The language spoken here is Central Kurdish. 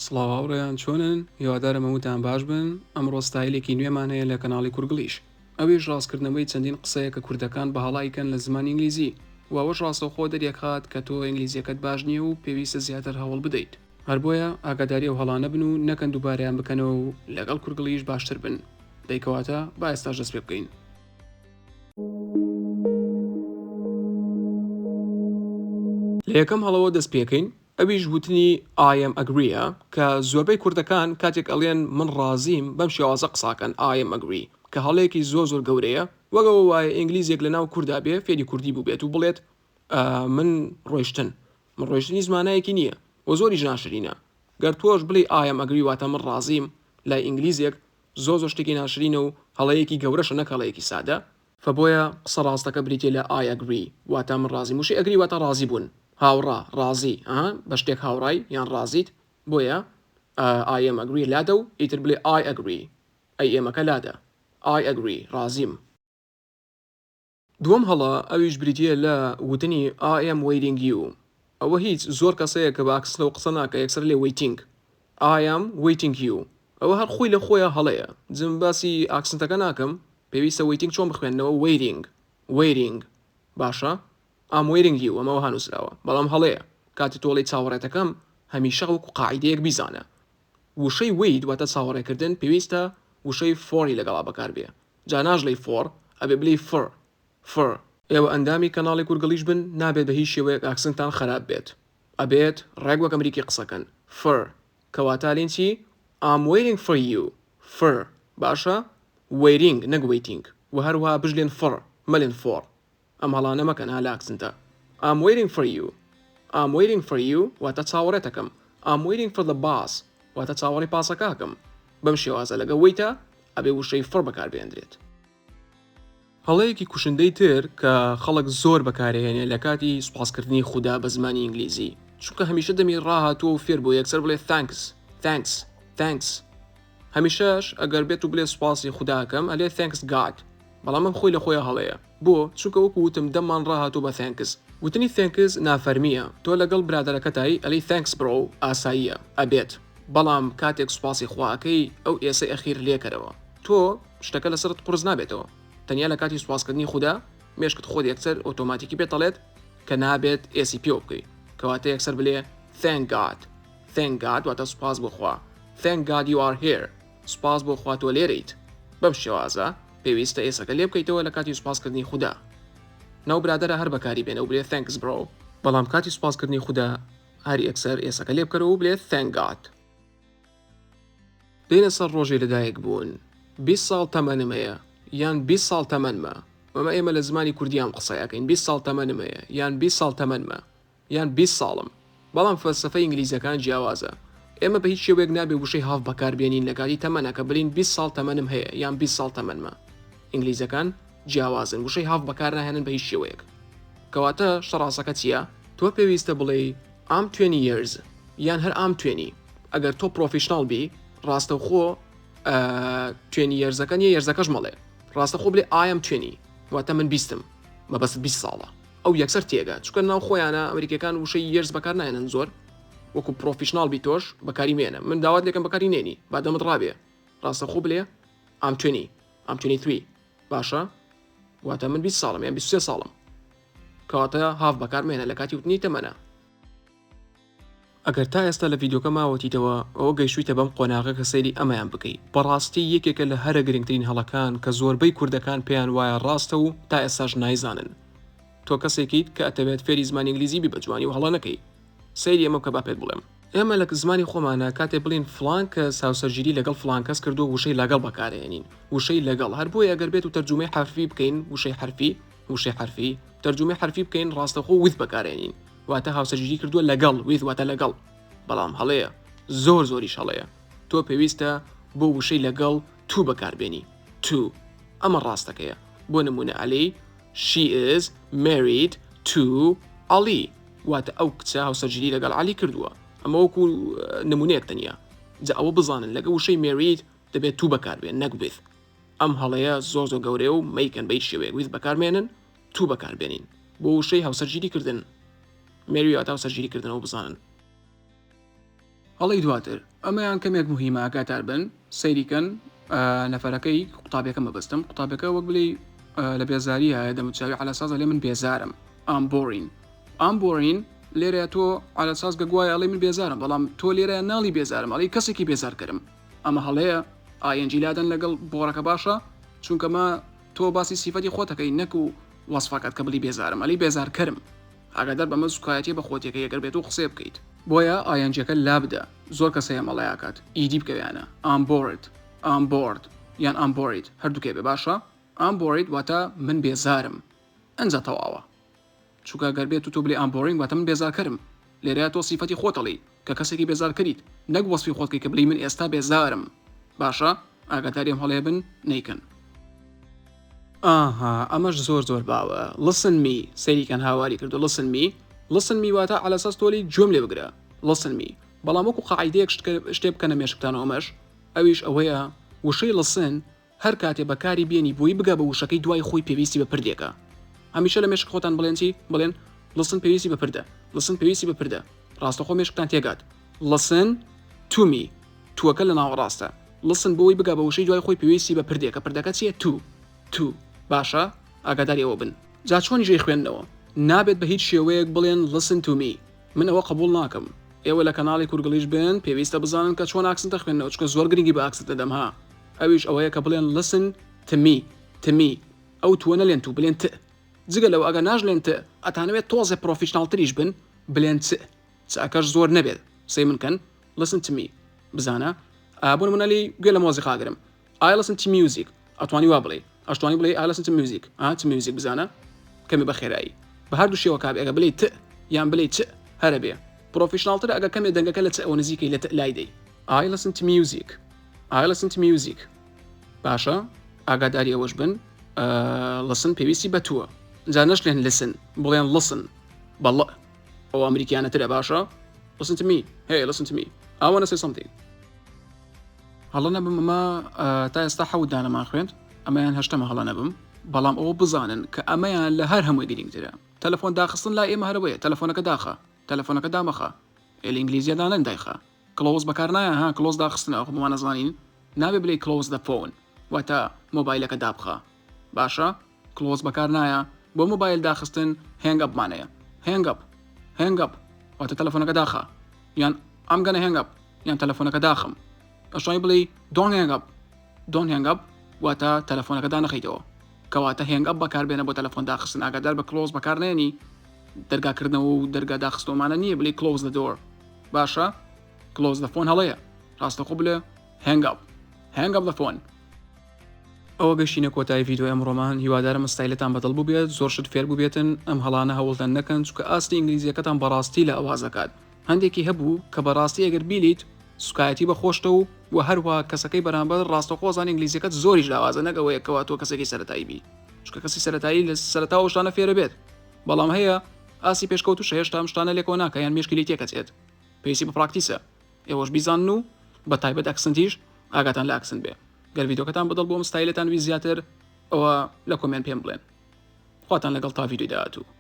سڵاو هاوڕێیان چۆنن هیوادارم هەمووتان باش بن ئەمڕۆ ستایلێکی نوێمان هەیە لە کەناڵی کورگڵیش ئەویش ڕاستکردنەوەی چەندین قسەیە کە کوردەکان بە هەڵە ئەیکەن لە زمانی ئینگلیزی و ئەوەش ڕاستەوخۆ دەریەخات کە تۆ ئینگلیزیەکەت باش نییە و پێویستە زیاتر هەوڵ بدەیت هەر بۆیە ئاگاداری ئەو هەڵانە بن و نەکەن دووبارەیان بکەنەوە و لەگەڵ کورگڵیش باشتر بن دەی کەواتە با ئێستاش دەست پێ بکەین. لە یەکەم هەڵەوە دەست پێکەین ئەویش وتنی I am agree ە کە زۆربەی کوردەکان کاتێک ئەڵێن من ڕازیم بەم شێوازە قساکەن I am agree کە هەڵەیەکی زۆر زۆر گەورەیە وەک ئەوە وایە ئینگلیزێک لەناو کوردا بێ فێری کوردی بووبێت و بڵێت من ڕۆیشتن من ڕۆیشتن هیچ مانایەکی نییە و زۆریش ناشرینە گەر تۆش بڵێی I am agree واتە من ڕازیم لای ئینگلیزێک زۆر زۆر شتێکی ناشرینە و هەڵەیەکی گەورەشە نەک هەڵەیەکی سادە. فە بۆیە قسە ڕاستەکە بریتیە لە I agree واتە من ڕازیم وشەی agree واتە ڕازی بوون هاوڕا ڕازی ئەها بە شتێک هاوڕای یان ڕازیت بۆیە I am agree لادە و ئیتر بلێ I agree ئەی ئێمەکە لادە I agree ڕازیم. دووەم هەڵە ئەویش بریتیە لە وتنی I am waiting you ئەوە هیچ زۆر کەس هەیە کە بە accent ەوە قسە ناکا یەکسەر لێ waiting I am waiting you ئەوە هەر خۆی لە خۆیا هەڵەیە جم باسی accent ەکە ناکەم پێویستە waiting چۆن بخوێننەوە waiting waiting باشە I'm waiting you ئەمە وەها نووسراوە بەڵام هەڵەیە کاتی تۆ ئەڵێی چاوەڕێتەکەم هەمیشە وەکو قاعیدەیەک بیزانە وشەی wait واتە چاوەڕێکردن پێویستە وشەی for ی لەگەڵا بەکاربێ جا ناژڵێی فۆڕ ئەبێ بلێی فڕ فڕ. ئێوە ئەندامی کەناڵی کورگڵیش بن نابێت بە هیچ شێوەیەک accent تان خەراپ بێت ئەبێت ڕێک وەک ئەمریکی قسەکەن فڕ کەواتە ئەلێن چی I'm waiting for you فڕ باشە waiting نەک waiting وە هەروەها بژلێن فڕ مەلێن فۆڕ ئەم هەڵانە مەکەن ها لە accent ا I'm waiting for you I'm waiting for you واتە چاوەڕێتەکەم I'm waiting for the bus واتە چاوەڕێی پاسەکە ئەکەم بەم شێوازە لەگە wait ا ئەبێ وشەی for بەکاربهێندرێت. هەڵەیەکی کوشندەی تر کە خەڵک زۆر بەکارێهێنێ لە کاتی سوپاسکردنی خودا بە زمانی ئینگلیزی چونکە هەمیشە دەمی ڕاهاتووە و فێر بووە یەکسەر بڵێ thanks thanks thanks هەمیشەش ئەگەر بێت و بلێ سوپاسی خودا ئەکەم ئەلێ thanks God بەڵام ئەم خۆی لە خۆیا هەڵەیە بۆ؟ چونکە وەکو وتم دەممان ڕاهاتووە بە thanks وتنی thanks نافەرمییە تۆ لەگەڵ برادەرەکەتای ئەلێی thanks bro ئاساییە ئەبێت بەڵام کاتێک سوپاسی خوا ئەکەی ئەو ئێسەی ئەخیر لێکەرەوە تۆ شتەکە لەسەرت قورس نابێتەوە تەنیا لە کاتی سوپاسکردنی خودا مێشکت خۆت یەکسەر ئۆتۆماتیکی پێت ئەڵێت کە نابێت ئێسی پێوە بکەی کەواتە یەکسەر بلێ thank God Thank God واتە سوپاس بۆ خوا Thank God you are here سوپاس بۆ خوا تۆ لێرەیت بەم شێوازە پێویستە ئێسەکە لێ بکەیتەوە لە کاتی سوپاسکردنی خودا ناو برادەرە هەر بەکاری بێنە و بلێ Thanks bro بەڵام کاتی سوپاسکردنی خودا هەر یەکسەر ئێسەکە لێ بکەرەوە و بلێ Thank God. دێینە سەر ڕۆژی لەدایک بوون 20 ساڵ تەمەنم هەیە یان 20 ساڵ تەمەنمە ئەمە ئێمە لە زمانی کوردی ئەم قسەیە ئەکەین 20 ساڵ تەمەنم هەیە یان 20 ساڵ تەمەنمە یان 20 ساڵم بەڵام فەلسەفەی ئینگلیزەکان جیاوازە ئێمە بە هیچ شێوەیەک نابێ وشەی have بەکار بێنین لە کاتی تەمەنە کە بلین 20 ساڵ تەمەنم هەیە یان 20 ساڵ تەمەنمە ئینگلیزەکان جیاوازن وشەی have بەکار ناهێنن بە هیچ شێوەیەک کەواتە شتە ڕاستەکە چییە؟ تۆ پێویستە بڵێی I'm 20 years یان هەر I'm 20 ئەگەر تۆ professional بی ڕاستەوخۆ 20 years ەکە نیە years ەکەش مەڵێ ڕاستەخۆ بلێ I am 20 واتە من بیستم مەبەست 20 ساڵە ئەو یەکسەر تێگا چونکە ناو خۆیانە ئەمریکیەکان وشەی years بەکار نایەنن زۆر وەکو professional بی تۆش بەکاری مێنە من داوات لێکەم بەکاری نێنی با دەمت ڕابێ ڕاستەخۆ بلێ I'm 20 I'm 23 باشە واتە من 20 ساڵم یان 23 ساڵم کەواتە have بەکار مێنە لە کاتی وتنی تەمەنە. ئەگەر تا ئێستا لە ڤیدیۆکە ماوەتیتەوە ئەوە گەیشتویتە بەم قۆناغە کە سەیری ئەمەیان بکەی بەڕاستی یەکێکە لە هەرە گرنگترین هەڵەکان کە زۆربەی کوردەکان پێیان وایە ڕاستە و تا ئێستاش نایزانن تۆ کەسێکیت کە ئەتەوێت فێری زمانی ئینگلیزی بی بە جوانی و هەڵە نەکەی سەیری ئەمە بکە با پێت بڵێم. ئێمە لە زمانی خۆمانا کاتێ بڵێین فڵان کەس هاوسەرگیری لەگەڵ فڵان کەس کردووە وشەی لەگەڵ بەکارئەهێنین وشەی لەگەڵ هەر بۆیە ئەگەر بێت و تەرجومەی حەرفی بکەین وشەی حەرفی وشەی حەرفی تەرجومەی حەرفی بکەین ڕاستەوخۆ with بەکارئەهێنین واتە هاوسەرگیری کردووە لەگەڵ with واتە لەگەڵ بەڵام هەڵەیە زۆر زۆریش هەڵەیە تۆ پێویستە بۆ وشەی لەگەڵ to بەکاربێنی to ئەمە ڕاستەکەیە بۆ نمونە ئەلێی she is married to عەلی واتە ئەو کچە هاوسەرگیری لەگەڵ عەلی کردووە ئەمە وەکو نمونەیەک تەنیا جا ئەوە بزانن لەگە وشەی married دەبێت to بەکاربێن نەک with ئەم هەڵەیە زۆر زۆر گەورەیە و مەیکەن بە هیچ شێوەیەک with بەکارمێنن to بەکاربێنین بۆ وشەی هاوسەرگیری کردن marry واتە هاوسەرگیری کردن ئەوە بزانن. هەڵەی دواتر، ئەمەیان کەمێک موهیمە ئاگادار بن، سەیری کەن نەفەرەکەی قوتابیەکە مەبەستم، قوتابیەکە وەک بلێی لە بێزاریایە دەموچاوی عەلەساز ئەلێ من بێزارم، I'm boring، I'm boring، لێرەیا تۆ عەلەساز گە گوایە ئەڵێی من بێزارم بەڵام تۆ لێرەیا ناڵی بێزارم ئەڵێی کەسێکی بێزارکەرم ئەمە هەڵەیە ing لادەن لەگەڵ bore ەکە باشە چونکە مە تۆ باسی سیفەتی خۆتەکەی نەکو وەسفەکەت کە بڵی بێزارم ئەلی بێزارکەرم ئاگادار بەمە سوکایەتیە بە خۆتیەکەی ئەگەر بێتو قسەیە بکەیت. بۆیە ing ەکە لابدە زۆر کەس هەیە مەڵەی ئەکات ed بکەویانە I'm bored I'm bored یان I'm bored هەردووکێ بێ باشە I'm bored واتە من بێزارم ئەنجا تەواوە چونکە گەر بێتو تۆ بلێ I'm boring واتە من بێزارکەرم لێرەیا تۆ سیفەتی خۆت ئەڵێی کە کەسێکی بێزارکەریت نەک وەسفی خۆت کەی کە بلێی من ئێستا بێزارم باشە ئاگاداری ئەم هەڵەیە بن نەیکەن. ئاها ئەمەش زۆر زۆر باوە listen me سەیری کەن هاواری کردو listen me listen me واتە عەلەساس تۆ لێی گوێم لێ بگرە listen me بەڵام وەکو قاعیدەیەک شتێ بکەنە مێشکتانەوە ئەمەش ئەویش ئەوەیە وشەی listen هەر کاتێ بەکاری بێنی بۆی بگا بە وشەکەی دوای خۆی پێویستی بە پردێکە هەمیشە لە مێشک خۆتان بڵێن چی بڵێن listen پێویستی بە پردە listen پێویستی بە پردە ڕاستەخۆ مێشکتان تێگات listen to me to ەکە لە ناوەڕاستە listen بۆی بگا بە وشەی دوای خۆی پێویستی بە پردێکە پردەکە چییە to to باشە ئاگاداری ئەوە بن جا چۆنیش ئەیخوێننەوە نابێت بە هیچ شێوەیەک بڵێن listen to me من ئەوە قبوڵ ناکەم ئێوە لە کەناڵی کورگڵیش بن پێویستە بزانن کە چۆن accent ئەخوێننەوە چونکە زۆر گرنگی بە accent ئەدەم ها ئەویش ئەوەیە کە بڵێن listen to me to me ئەو تووە نەلێن تو بلێن ت جگە لەوە ئەگەر ناشلێن ت ئەتانەوێت تۆزێ professional تریش بن بلێن چ چ ەکەش زۆر نەبێت سەی من کەن listen to me بزانە ئا بۆ نمونە لی گوێ لە مۆزیقا گرم I listen to music ئەتوانی وا بڵێی ئەشتوانی بڵێی I listen to music ئا to music بزانە کەمێ بە خێرایی بە هەردوو شێوەکە بێ ئەگە بلێی ت یان بلێی چ هەرە بێ professional ترە ئەگە کەمێ دەنگەکە لە چ ەوە نزیکەی لە ت لای دەی I listen to music I listen to music باشە ئاگاداری ئەوەش بن listen پێویستی بە to ە جا نەشلێن listen بڵێن listen بە ڵ ئەو ئەمریکیانەترە باشە listen to me hey listen to me I wanna say something هەڵە نەبم ئەمە تا ئێستا حەوت دانەمان خوێند ئەمەیان هەشتەمە هەڵە نەبم بەڵام ئەوە بزانن کە ئەمەیان لە هەر هەمووی گرنگترە تەلەفۆن داخستن لای ئێمە هەرەوەیە تەلەفۆنەکە داخە تەلەفۆنەکە دامەخە ئێ لە ئینگلیزیە دانەن دایخە close بەکار نایە ها close داخستنە ئەخۆ بۆمان ئەزانین نابێ بلێی close the phone واتە مۆبایلەکە دابخە باشە close بەکار نایە بۆ مۆبایل داخستن hang up مان هەیە hang up hang up واتە تەلەفۆنەکە داخە یان I'm gonna hang up یان تەلەفۆنەکە داخم ئەشوانی بڵێی don't hang up don't hang up واتە تەلەفۆنەکە دانەخەیتەوە کەواتە hang up بەکاربێنە بۆ تەلەفۆن داخستن ئاگادار بە close بەکارنێنی دەرگا کردنەوە و دەرگا داخستنەوەمانە نییە بڵێی close the door باشە close the phone هەڵەیە ڕاستەخۆ بلێ hang up hang up the phone. ئەوە گەشتینە کۆتایی ڤیدیۆی ئەمڕۆمان هیوادارم ستایلەتان بەدڵ بووبێت زۆر شت فێر بووبێتن ئەم هەڵانە هەوڵدەن نەکەن چونکە ئاستی ئینگلیزیەکەتان بەڕاستی لاواز ئەکات هەندێکی هەبوو کە بەڕاستی ئەگەر بیلیت سوکایەتی بە خۆشتە و وە هەروە کەسەکەی بەرامبەر ڕاستەخۆ زانی ئینگلیزیەکەت زۆریش لاوازە نەک ئەوەیە کەوا تۆ کەسێکی سەرەتایی بی چونکە کەسی سەرەتایی لە سەرەتاوە ئەو شتانە فێرە بێت بەڵام هەیە ئاستی پێشکەوتوشە هێشتا ئەم شتانە لێکەوە ناکا یان مێشکی لێی تێکەچێت پێویستی بە practice ە ئێوەش بیزانن و بە تایبەت accent یش ئاگاتان لە accent بێ گەر ڤیدۆکەتان بەدڵ بوو ئەم ستایلەتان ویست زیاتر ئەوە لە comment پێم بڵێن خواتان لەگەڵ تا ڤیدۆی داهاتوو.